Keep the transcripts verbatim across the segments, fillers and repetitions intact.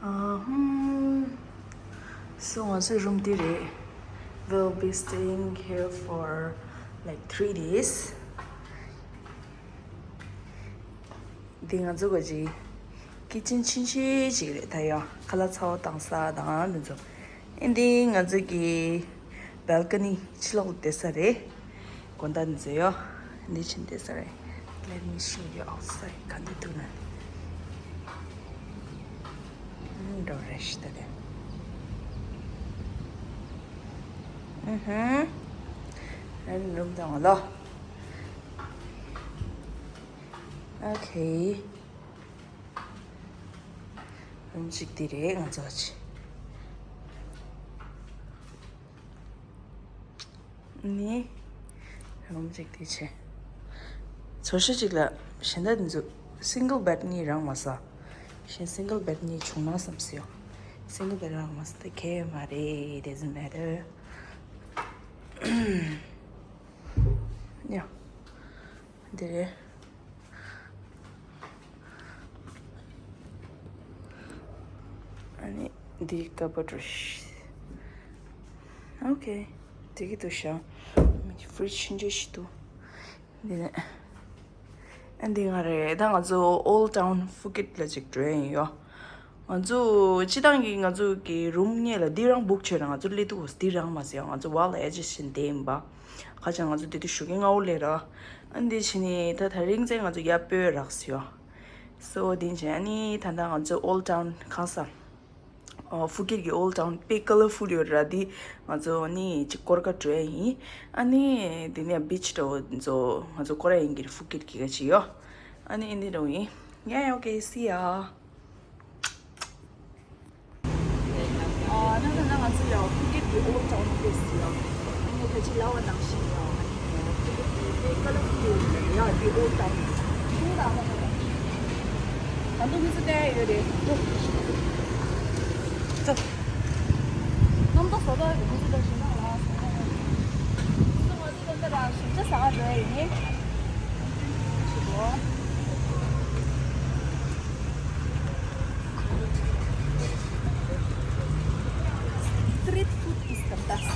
ཨ་ཧུམ། སོ་ང་ཚོའི་རུམ་འདི་རེད། We'll be staying here for like three days. འདི་ང་ཚོ་ག་ཅིག་ཀི་ཅན་ཆུང་ཆུང་ཅིག་རེད། ད་ཡང་ཁ་ལག་ཚ་བོ་བཏང་ས་དང་འདི་ཚོ། ཨེ་འདི་ང་ཚོ་གི་བལ་ཀ་ནི་ཕྱི་ལོགས་ལ་བསྡད་ས་རེད། དགོང་དག་འདི་ཚོ་ཡོ། འདི་ཕྱིན་བསྡད་ས་རེད། Let me show you outside. ག་འདི་འདུག་ན། ཨུམ། འགྲོ་རེ་ཞིག་ད་དེ། ཨུ་ཧུམ། ཨན་རུམ་དང་ལོ། ཨོ་ཁེ། རུམ་གཅིག་འདི་རེད་ང་ཚོ་ཆེ། ནི། རུམ་གཅིག་འདི་ཆེ། ཚོ་ཤི་གཅིག་ལ་གཞན་དག་འདི་ཚོ་single bed གཉིས་རག་མ་སོང་། གཞན་single bed གཉིས་བྱུང་ན་བསམ་སོང་། Single bed རག་མ་སོང་། དེ་གལ་ཡོད་མ་རེད། Doesn't matter. ཡ། འདི་རེད། ཨ་ནི་འདི་ཀ་བོཌ་རེད། ཨོ་ཁེ། འགྲིག་གི་འདུག་ཤག་ཕི་རིཇ་ཆུང་ཆུང་ཞིག་འདུག་འདི་ནས། ཨ་འདི་ང་རེད། ད་ང་ཚོ་Old Town Phuket ལ་ཅིག་འགྲོ་ཡིན་ཡོ། ང་ཚོ་སྤྱི་བཏང་གི་ང་ཚོ་གི་རུམ་གཉིས་ལ་འདི་རང་བུག་བྱས་ན་ང་ཚོ་སླེབས་དུས་འདི་རག་མ་སོང་། ང་ཚོ་བལ་ཨེ་ཇེན་སི་ནས་བསྡད་ཡིན་པ། ཁ་ཆེ་ང་ཚོ་དེ་དུས་ཞོགས་ཀས་སྔ་བོ་སླེབས་ར། ཨ་འདི་བྱས་ནས་ད་དེ་རིང་ཚེ་ང་ཚོ་ཡར་སྤོས་རག་སོང་ཡོ། སོ་དེ་བྱས་ཨ་ནི་ད་ལྟ་ང་ཚོ་Old Town གང་ས། ཨོ། ཕུ་ཀེད་ཀྱི་Old Town དཔེ་ཀ་ལར་ཕུལ་ཡོད་ར། འདི་ང་ཚོ་ནི་ཅིག་སྐོར་ག་འགྲོ་ཡ་ཡིན། ཨ་ནི་འདི་ནས་བིཆ་འགྲོ་ཚོ་ང་ཚོ་སྐོར་ཡ་ཡིན་གྱི་རེད། ཕུ་ཀེད་ཀྱི་ག་ཅིག་ཡོ། ཨ་ནི་འདི་འགྲོ་ཡིན། ཡ་ཡ། ཨོ་ཁེ། See ya. ཨ་ནི་ད་ལྟ་ང་ཚོ་ཡ་ཕུ་ཀེད་ཀྱི་Old Town དེ་སི་ཡ། ཨ་ནི་ད་ཅི་ལབ་པ་ནང་བཞིན་ཡ། ཨ་ནི་ཕུ་ཀེད་ཀྱི་དཔེ་ཀ་ལར་ཕུལ་ཡོད་ར། ཡ་འདི་Old Town ཁྱུང་དང་ཨ་ནི། ད་དུང་མི་ཚོ་བལྟས་ཡོད་རེད། ཙོ། ཙོ། རྣམ་རྟོག་བཟོ་ལྟ་གི་མི་ཚོ་དང་ཞིང་ཁམས་ལ་སོང་ན། ང་ཚོ་ད་ལྟ་རང་ཞིང་ཆ་ཟ་ག་འགྲོ་ཡ་ཡིན། ཞིག་གོ། Street food is the best.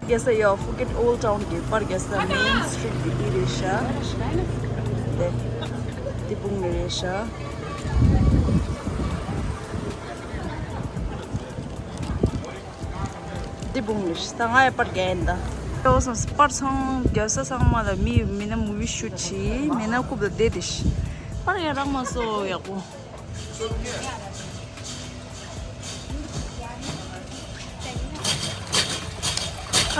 རྒྱལ་ས་ཡོ། ཕུ་ཀེད་Old Town གི་པར་རྒྱལ་ས་main street དེ་འདི་རེད་ཤག་དེ་འདི་སྤུངས་ནས་རེད་ཤག་འདི་སྤུངས་ནས་ཤག་ད་ང་ཡི་པར་རྒྱལ་ཡིན་ད། ཡོ་སོང་པར་ཚང་རྒྱལ་ས་ཚང་མ་ལ་མི་མི་སྣ་movie shoot བྱེད། མི་སྣ་རྐུབ་ལ་བསྡད་དེ་ཤག་པར་ཡ་རག་མ་སོང་ཡག་པོ།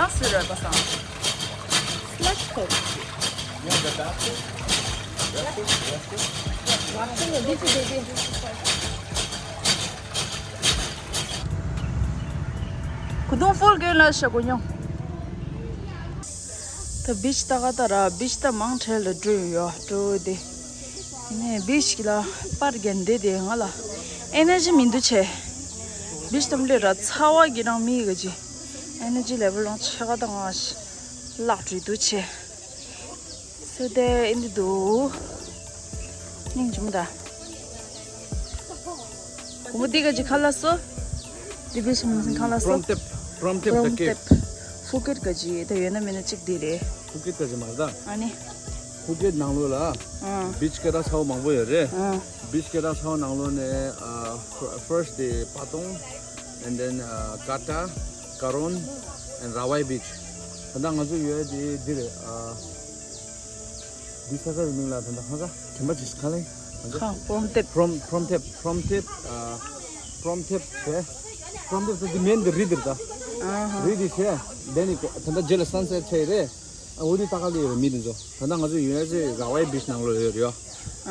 གང་ཟེར་ར་པ་སང་། Select it. གུ་དུང་ཕུལ་གོན་ལ་ཤ་གོ་ཉོ། ད་བིཆ་ད་ག་ད་ར་བིཆ་ད་མང་ཁྲལ་ལ་འགྲོ་ཡོད་འགྲོ་དེ། ནས་བིཆ་གི་ལ་པར་རྒྱན་དེ་དེ་ང་ལ་ཨེ་ནར་ཇི་མི་འདུག་ཆེ། བིཆ་ད་མ་ལས་ར་ཚ་བ་གི་རང་མི་ག་ཅི། ཨེ་ནར་ཇི་ལེ་ཝལ་རང་ཆེ་ག་ད་ང་ལག་འགྲོ་འདུག་ཆེ། སུ་དེ་ཨིན་དུ་དུ། སྙིང་རྗེ་མོ་ད། གོང་མོ་འདི་ག་ཅི་ཁ་ལག་སོ། འདི་བི་ཤི་མིན་སིན་ཁ་ལག་སོ། Prawn Tep. Prawn Tep Prawn Tep. ཕུ་ཀེད་ག་ཅི་ད་ཡོད་ན་མེད་ན་གཅིག་འདི་རེད། ཕུ་ཀེད་ག་ཅི་མ་ད། ཨ་ནི། ཕུ་ཀེད་ནང་ལོགས་ལ་ཨ་བིཆ་སྐད་གྲགས་ཚ་བོ་མང་པོ་ཡོད་རེད། ཨ་བིཆ་སྐད་གྲགས་ཚ་བོ་ནང་ལོགས་ནས་ཨ་ཕར་སི་དེ་པ་ཏོང་། And then uh, Kata, Karon, and Rawai Beach. ད་ལྟ་ང་ཚོ་ཡོད་དེ་འདི་རེད། ཨ་འདི་ས་ཆ་ཡི་མིང་ལ་ད་ལྟ་ཁ་ཁ་དྲན་པ་ཅིག་ག་ལེ། ཁ་Prawn Tep. Prawn Prawn Tep. Prawn Tep. ཨ་Prawn Tep བྱས། Prawn Tep ཟེར་དེ་མིང་འདི་རི་འདིར་ད། ཨ་ཧ། རི་འདི་བྱས། དེ་ནི་ད་ལྟ་རྗེས་ལ་སན་སེཊ་ཆགས་ཡི་རེད། འོ་དེ་ལྟ་ག་ལ་ཡོད་མི་དེ་ཚོ། ད་ལྟ་ང་ཚོ་ཡོད་ཡ་ཚེ་ར་ཝའི་བིཆ་ནང་ལོགས་ཡོད་རེད་ཡོ།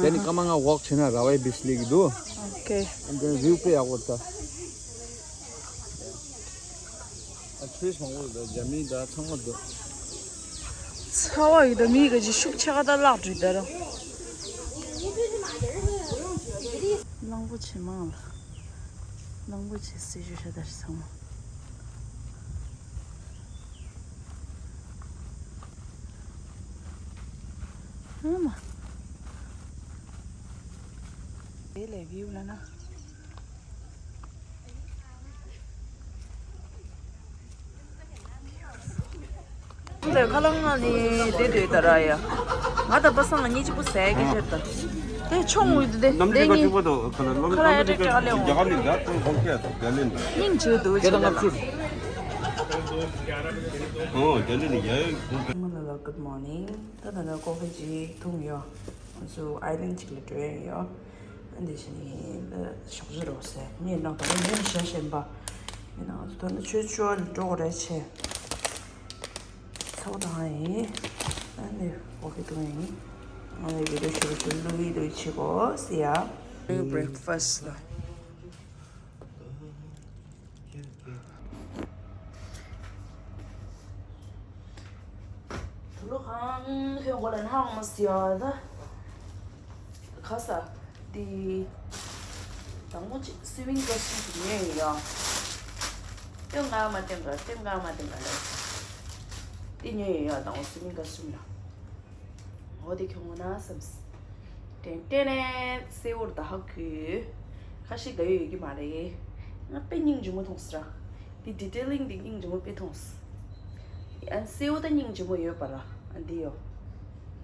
དེ་ནི་སྐར་མ་ལྔ་ཝོག་བྱས་ན་ར་ཝའི་བིཆ་སླེབས་ཀྱི་འདུག་ཨོ་ཁེ། དེ་ནི་བིའུ་དཔེ་ཡག་པོ་རེད་ད། ཨ་ཊི་རིས་མང་པོ་འདུག་རྒྱ་མི་དང་ཚང་མ་འདུག་ཚ་བ་ཡོད་ད། མི་ག་ཅིག་ཤུགས་ཆེ་ག་ད་བརླག་འགྲོ་ད་ར། གླང་པོ་ཆེ་མང་ལ། གླང་པོ་ཆེ་སྲི་ཞུ་ཤ་དར་ཚང་མ། ཨ་མ། དེ་ལས་བིའུ་ལ་ན། ཁ་ལག་ང་ནི་དེ་དུས་ད་ར་ཡ། ང་དང་པ་སངས་གཉིས་གཅིག་པུ་ཟས་ཀྱི་ཆེད་དུ། དེ་ཆུང་ངུ་དེ་དེ་གཉིས། ཁ་ལག་ཡ་ཏྲེ་ཀྲེ་ལེ་འོང་། སྙིང་རྗེ་འདུག་ཁྱེད་ལ། ཨོ་རྒྱ་ལི་ནི་ཡ་ཡ་ཁོང་། ལ་ལ། Good morning. ད་ད་ལ་ཀོ་ཧྥི་ཅིག་འཐུང་ཡོད། ང་ཚོ་ཨའི་ལན་ཅིག་ལ་འགྲོ་ཡ་ཡོད། ཨ་འདི་བཞིན་ལ་ཞོགས་ཇ་རོ་ཟས་ངས་ནང་དང་པོ་ཉིན་ཞག་གཞན་པ། ཡིན་ནའང་ད་ནི་ཆོས་ཆོས་ལ་འགྲོ་དགོས་རེད་ཆེ། ཚ་བོ་དང་ཡིན། ཨ་ནི་འོ་ཁེ་དུང་ཡིན། ཨ་ནི་བི་ཌིའོ་ཞུ་རུ་ཞུ་ལུ་ཡི་ལུ་ཡི་ཆེ་གོ་སི་ཡ། Breakfast ལ། དུ་ལོ་གང་ཁྱོད་གོ་ལ་ན་ཧང་མ་སི་ཡ་ད། ཁ་ས། དེ། དང་པོ་ཅིག་སུའི་མིང་ཀ་སུ་དེ་ཉོས་ཡོད་ཡ། སྟོན་ག་མ་སྟོན་ག་སྟོན་ག་མ་སྟོན་ག་ལ། དེ་ཉོས་ཡོད་ཡ། དང་པོ་སུའི་མིང་ཀ་སུ་ལ། འོ་དེ་ཁྱོད་ངོ་ན་བསམས། ཏན་ཏན་ནས་སེའུ་ད་ཧ་གོ། ཁ་ཤས་ག་ཡོད་ཡོད་ཀྱི་མ་རེད། ང་དཔེ་སྙིང་རྗེ་མོ་མཐོང་སི་ར། དེ་ཌི་ཊེ་ལིང་དེ་སྙིང་རྗེ་མོ་དཔེ་མཐོང་སི། ཨན་སེའུ་ད་སྙིང་རྗེ་མོ་ཡོད་པ་ར། ཨན་དེ་ཡོད།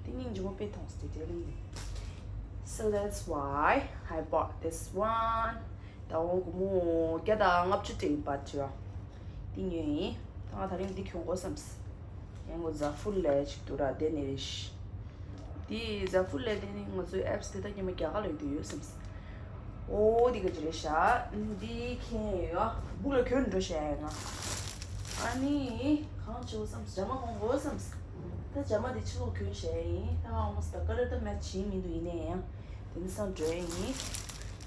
དེ་སྙིང་རྗེ་མོ་དཔེ་མཐོང་སི་ཌི་ཊེ་ལིང་དེ། So that's why I bought this one. ད་འོ་སྒོར་མོ་བརྒྱ་དང་ལྔ་བཅུ་དྲུག་ཡིན་པ་ཅི་ཡ། འདི་ཉོས་ཡིན། ད་ང་ད་རིང་འདི་གྱོན་དགོས་བསམས། ཡང་ངོ་ཛ་ཧྥུ་ལེ་ཅིག་འདུག་ར་དེ་ནི་རེད། འདི་ཛ་ཧྥུ་ལེ་དེ་ནི་ང་ཚོའི་ཨེབ་སི་དེ་ད་ཉི་མ་རྒྱ་གར་ལ་ཡོད་དུ་ཡོད་བསམས། འོ་འདི་ག་ཅི་རེད་ཤག་འདི་ཁྱེད་ཡོད་སྦུག་ལ་གྱོན་འགྲོ་ཤག་ཡ་ང་། ཨ་ནི་གང་བྱེད་བསམས། ཇ་མ་གོན་དགོས་བསམས། ད་ཇ་མ་དེ་ཕྱི་ལོགས་གྱོན་ཤག་ཡིན། ད་ཨ་མོ་ས་ད་ཀ་ར་ད་མེ་ཆི་མི་འདུག་ཡིན་ནའི་ཡང་། དེང་སང་འགྲོ་ཡ་ཡིན།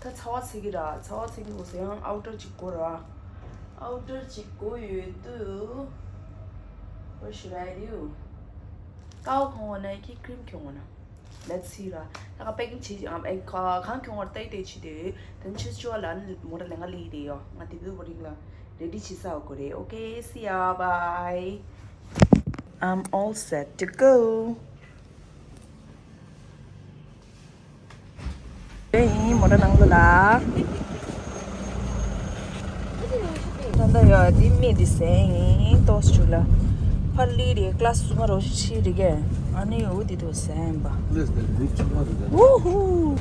ད་ཚ་བ་ཚ་གི་ར། ཚ་བ་ཚ་གི་འོ་ཟེར་ཡང་ཨའུ་ཊར་ཅིག་དགོས་ར། ཨའུ་ཊར་ཅིག་དགོས་ཡོད་དུས། What should I do? ཀའོ་གྱོན་འོ་ན་ཡ་ཁི་ཀྲིམ་གྱོན་འོ་ན། Let's see ར། ད་ག་པེ་ཀིང་བྱེད་ཨམ་ཨེ་ཁ་གང་གྱོན་བར་ལྟ་ཡི་ལྟ་ཡི་བྱེད་དུས། དེ་ནི་ཆུ་ཆུ་བ་ལ་མོ་ཊ་ལེན་ག་ལི་དེ་ཡོ། ང་དེ་བུ་བོ་རིང་ལ་རེ་ཌི་བྱེད་ས་འོ་གོ་རེད། Okay, see ya, bye. I'm all set to go. དེ་ཡིན་མོ་ཊ་ནང་ལོགས་ལ། ད་ལྟ་ཡོད་འདི་མི་འདི་ཟས་ཡིན་ཏོག་ཙམ་ལ། ཕར་ལི་རེད། ཀ་ལ་སི་གསུམ་རོ་ཤི་རེད་གས། ཨ་ནི་འོ་འདི་དུ་ཟས་ཡིན་པ། ཝུ་ཧུ།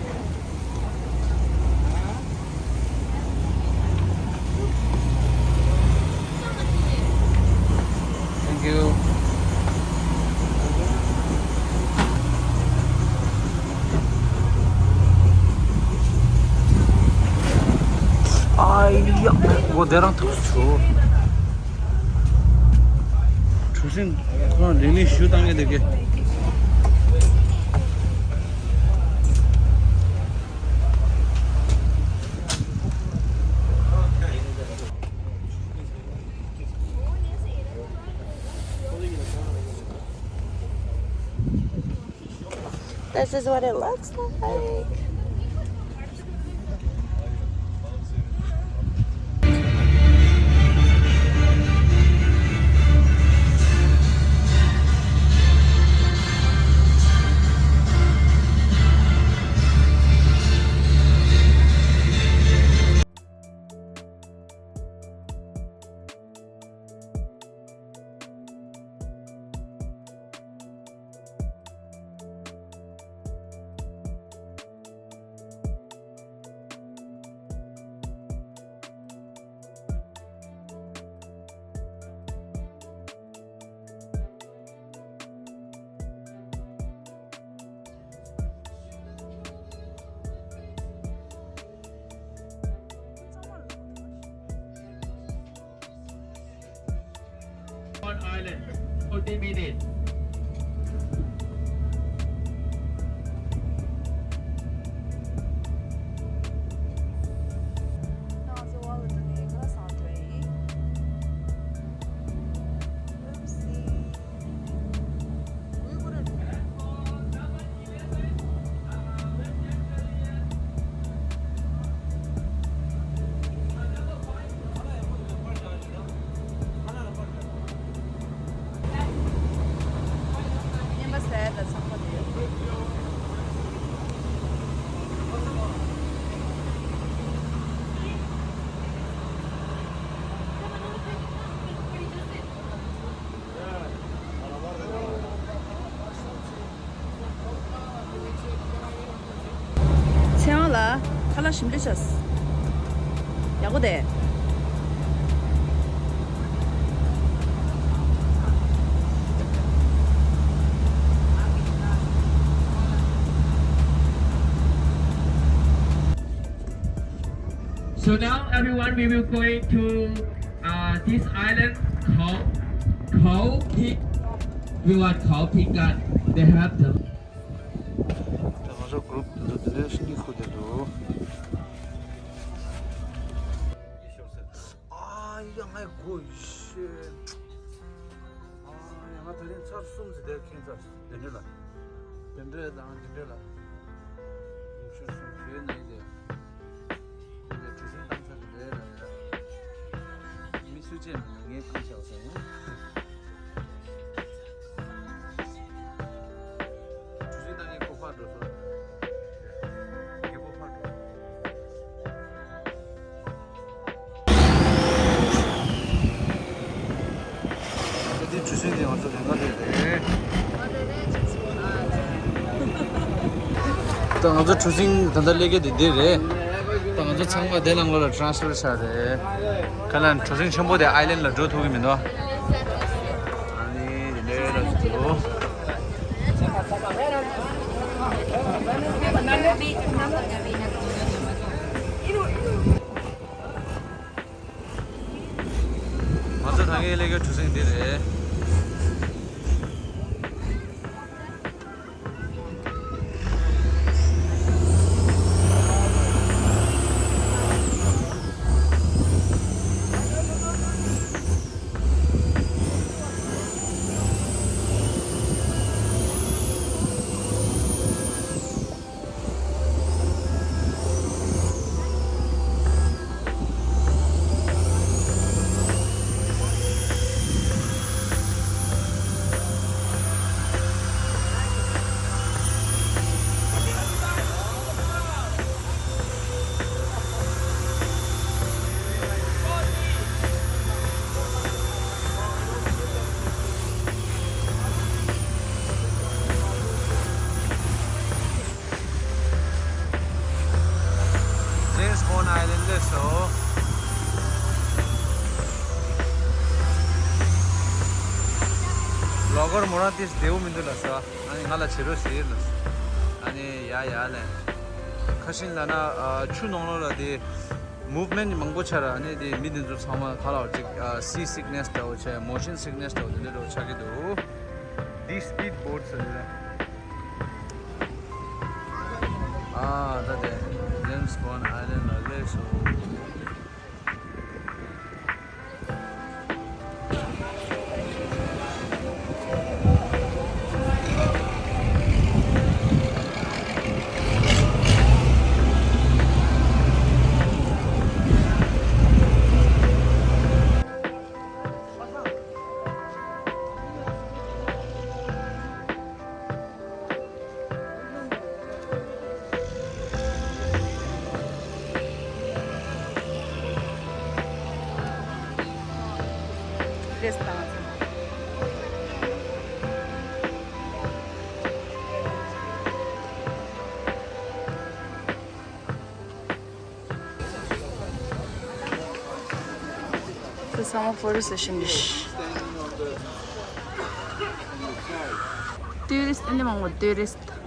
Thank you. ཨ་ཡ། འོ་དེ་རང་ཐུག་ཆོ། གྲུ་གཟིངས་ཁོ་རང་ལེན་ལེན་ཞུ་བཏང་ངེས་དེ་གས། This is what it looks like. One island, forty minutes. ཞིམ་པོ་ཤ། ཡག་པོ་དེ། So now, everyone, we will going to uh, this island called Khao Pik. We want Khao Pik, and they have the. ད་ང་ཚོ་གུ་རུབ་དེ་ཚོ་དེ་འདྲའི་སྐྱིད་ཁུག་དེ་འདུག་ཨ་ཡ་ངའི་མགོ་ཡི་ཤེས། ཨ་ཡ་ང་ད་རིང་ཚར་གསུམ་ཙམ་དེར་ཁེངས་ཚར། དེ་འདྲ་ལ། དེ་འདྲ་དང་དེ་འདྲ་ལ། ཡིན་ཤོད་སོང་ཞེས་ནས་དེ། དེ་འདྲ་གྲུ་གཟིངས་བཏང་ས་དེ་འདྲ་ལ་ཡ། མི་སུ་ཅན་མིན་ན་ངས་ཀུན་བྱའོ་ཟེར་ཡིན། གྲུ་གཟིངས་བཏང་ངས་ཁོ་ཕར་འགྲོ་སོང་། ངས་ཁོ་ཕར་འགྲོ། འདི་གྲུ་གཟིངས་འདི་ང་ཚོ་ལས་ཀ་རེད་རེད། ད་ང་ཚོ་གྲུ་གཟིངས་ད་ལྟ་སླེབས་མཁན་དེ་འདི་རེད། ད་ང་ཚོ་ཚང་མ་དེ་ནང་ལོགས་ལ་ཊེ་རན་སི་ཕར་བྱས་རེད། ཁ་ལན་གྲུ་གཟིངས་ཆེན་པོ་དེ་ཨའི་ལན་ལ་འགྲོ་ཐུབ་ཀྱི་མི་འདུག་ཨ་ནི་དེ་འདྲའི་ལ་འགྲོ། ང་ཚོ་ད་གིན་སླེབས་མཁན་གྲུ་གཟིངས་འདི་རེད། ཇེམ་སི་བོན་ཨའི་ལན་ལ་སླེབས་སོང་། ལོ་གོར་མོ་རང་ཏིས་བདེ་པོ་མི་འདུག་ལབ་སོང་། ཨ་ནི་ང་ལ་བྱེད་རོགས་ཞུས་ལབ་སོང་། ཨ་ནི་ཡ་ཡ་ལན། ཁ་ཤིན་ལབ་ན་ཨ་ཆུ་ནང་ལོགས་ལ་དེ་མུབ་མེན་ཊི་མང་པོ་ཆགས་ར། ཨ་ནི་དེ་མི་དེ་ཚོ་ཚང་མ་ག་ལབ་ཅིག་ཨ་སི་སིག་ནེ་སི་འདྲ་བོ་ཆགས། མོ་ཤན་སིག་ནེ་སི་འདྲ་བོ་དེ་འདྲ་འདྲ་བོ་ཆགས་ཀྱི་འདུག་འདི་སི་པིཌ་བྷོཊ་ཟེར་རེད། ཨ་ད་དེ་ཇེམ་སི་བོན་ཨའི་ལན་ལ་སླེབས་སོང་། རེས་དང་དེ་ཚང་མ་ཕོ་རི་སི་ཊེ་ཤན་རེད། ཊུ་རི་སི་ཊི་ཨ་ནི་མང་པོ་ཊུ་རི་སི་ཊི།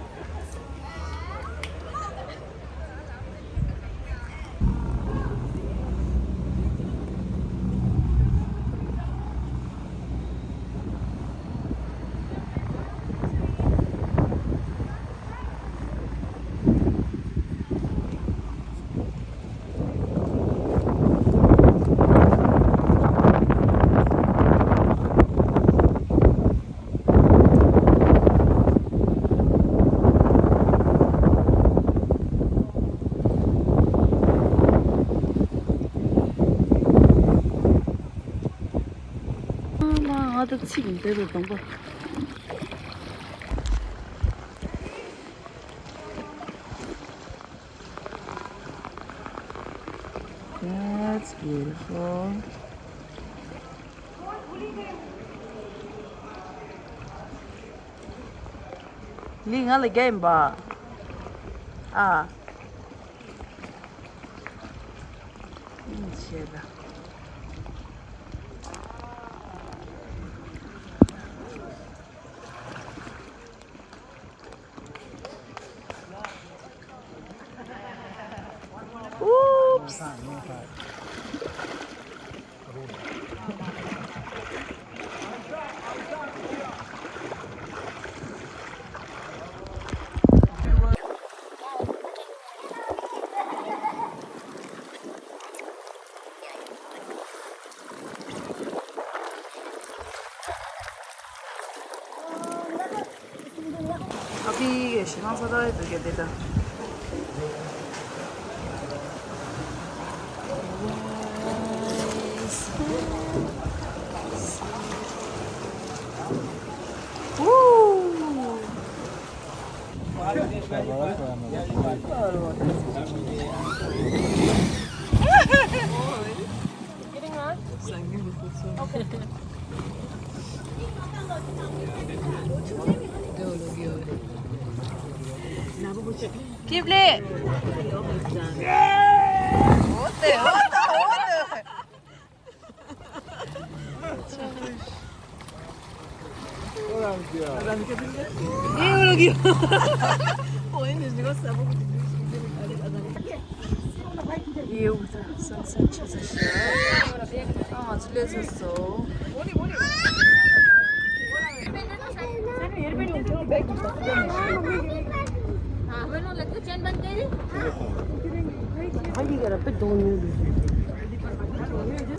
ང་ད་ཚིག་འདི་རུ་དང་པོ། That's beautiful. ལི་ང་ལ་རྒྱ་ཡིན་པ། ཨ། རེད་ལ། Oops. ཨ་ཕི་ཞེ་སྡང་ས་ད་དུ་ག་དེ་ད། Keep it.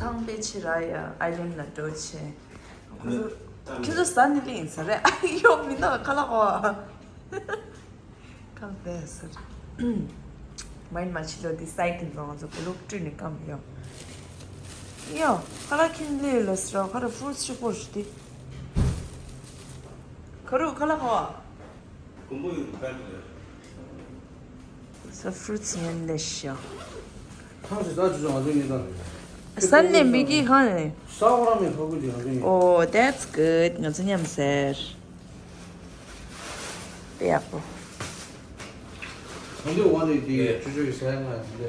ཐང་པེ་ཆི་ར་ཡ་ཨའི་ལན་ལ་འགྲོ་ཆེ། ཁྱོད་ཚོ་ཟ་ནི་ལེན་ས་རེད། ཨ་ཡོ་མི་ན་ཁ་ལག་གོ། ཁམ་བེ་སར། མ་ཡིན་མ་ཕྱི་ལོ་འདི་སའི་ཏིན་ཙང་ང་ཚོ་བུ་ལུག་བཀྲུས་ནས་སྐམ་ཡོང་། ཡོ། ཁ་ལག་ཁྱིམ་ལས་ལོ་སི་ར་ཁ་ར་ཧྥུ་རུ་ཊི་ཤུ་པོ་ཞུ་དེ། ཁ་རུ་ཁ་ལག་གོ། ཀུམ་པོ་ཡོད་པ་རེད། ས་ཧྥུ་རུ་ཊི་ཉན་ལེ་ཤ། ཐང་ཞིག་ས་ཅི་ཙང་ང་ཚོ་ཉིན་ད། ས་ནས་མི་གི་ཧ་ནས། ས་ཧོ་ར་མི་ཧོ་གུ་ཅི་ང་ཚོ་ཉིན། Oh, that's good. ང་ཚོ་མཉམ་ཟེར། དཔེ་ཡག་པོ། ང་ཚོ་ཝ་ནི་དེ་ཆུ་ཆུ་ཡི་ས་ཡ་ང་ཡང་དེ།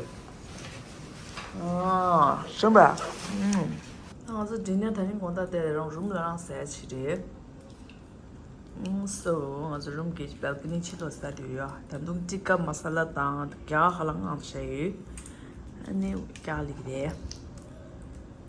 ཨ་ཧྲུམ་ར། ཨུམ། ང་ཚོ་འདི་ནས་ད་རིང་དགོང་དག་དེ་རང་རུམ་ལ་རང་ཟ་ཡ་ཆི་རེད། ཨུམ། སོ་ང་ཚོ་རུམ་གྱི་བལ་ཀོ་ནི་ཕྱི་ལོགས་ས་དེ་ཡོད། ད་དུང་ཊི་ཀ་མ་ས་ལ་དང་རྒྱ་ཧ་ལ་ངང་བྱས་ཡོད། ཨ་ནི་རྒྱ་ལིག་རེད།